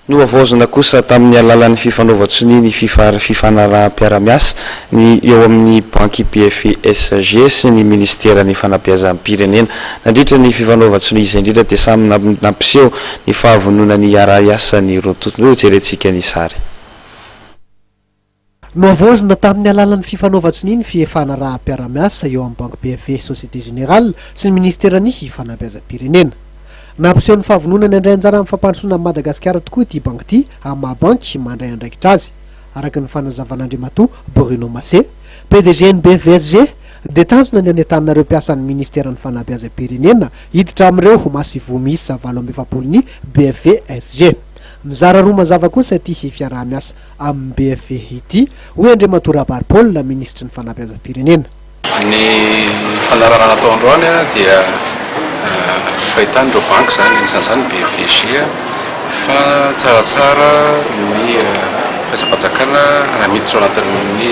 Nohavaozina kosa tamin'ny alalan'ny fifanaovan-tsonia ny fifanaraham-piarahamiasa ny eo amin'ny banky BFESG sy ny minisiteran'ny fanabeazam-pirenena. Nandritra ny fifanaovan-tsonia izay indrindra dia samy nampiseho ny fahavononany hiara-hiasa ny roa tonta. Hojerentsika ny sary. Nohavaozina tamin'ny alalan'ny fifanaovan-tsonia ny fifanaraham-piarahamiasa eo amin'ny banky BFV Société Générale sy ny minisiteran'ny fanabeazam-pirenena. Nampiseho ny fahavononany handray anjara amin'ny fampandrosoana an'i Madagasikara tokoa ity banky ity amin'ny maha banky mandray andraikitra azy. Araka ny fanazavan'Andriamatoa Bruno Massé, PDG-n'ny BFVSG, dia tanjona ny hanentanana ireo mpiasan'ny Ministeran'ny Fanabeazam-pirenena hiditra amin'ireo masoivoho miisa 48 ny BFVSG. Mizara roa mazava kosa ity fiaraha-miasa amin'ny BFV ity, hoy Andriamatoa Rabary Paul, Minisitry ny Fanabeazam-pirenena. Ny fandaharana natao androany dia fahitan'ireo banky izany, anisan'izany ny BFVG, fa tsaratsara ny mpiasam-panjakana raha miditra ao anatin'ny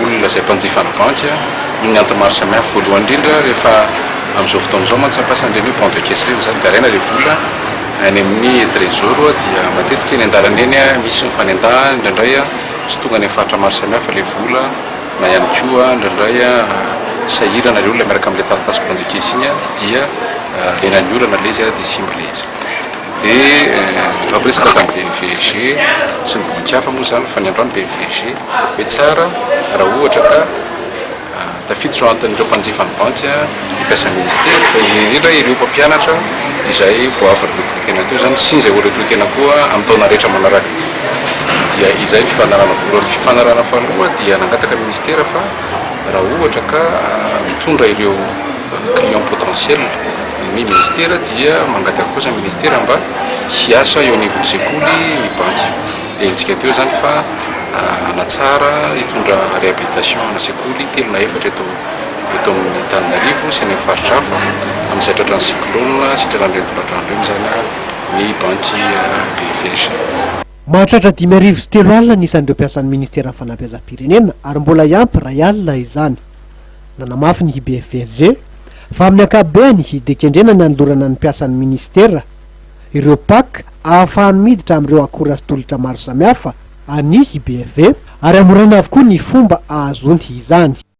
olona izay mpanjifa ny banky noho ny antony maro samihafa. Voalohany indrindra, rehefa amin'izao fotoana izao mantsy mampiasa an'ireny hoe bon de caisse ireny izany dia alaina ilay vola any amin'ny trésor dia matetika eny an-dalana eny misy ny fanendahana, indraindray tsy tonga any amin'ny faritra maro samihafa ilay vola. na ihany koa indraindray sahirana ilay olona miaraka amin'ilay taratasy bon de caisse iny dia lenan'ny orana ilay izy dia simba ilay izy. Dia nifampiresaka tamin'ny BVG sy ny banky hafa moa izany fa ny androany BVG hoe tsara raha ohatra ka tafiditra ao anatin'ireo mpanjifa ny banky ny mpiasan'ny ministera fa indrindra indrindra ireo mpampianatra izay vao avy recruter-na teo izany sy izay ho recruter-na koa amin'ny taona rehetra manaraka. Dia izay ny fifanarahana voalohany. Fifanarahana faharoa dia nangataka ny ministera fa raha ohatra ka mitondra ireo clients potentiels ny ministera dia mangataka kosa ny ministera mba hiasa eo anivon'ny sekoly ny banky. Dia henontsika teo izany fa hanatsara, hitondra réhabilitation ana sekoly telo na efatra eto eto amin'ny Antananarivo sy any amin'ny faritra hafa amin'izay tratran'ny cyclone sy tratran'ireny tondradrano ireny izany ny banky BFG. Mahatratra 350 ny isan'ireo mpiasan'ny ministeran'ny fanabeazam-pirenena ary mbola hiampy 100 izany. Nanamafy ny BFSG fa amin'ny ankapobeny dia kendrena ny hanolorana ny mpiasan'ny ministera ireo pack ahafahany miditra amin'ireo akora sy tolotra maro samihafa an'ny BFV ary hamoraina avokoa ny fomba ahazoany izany.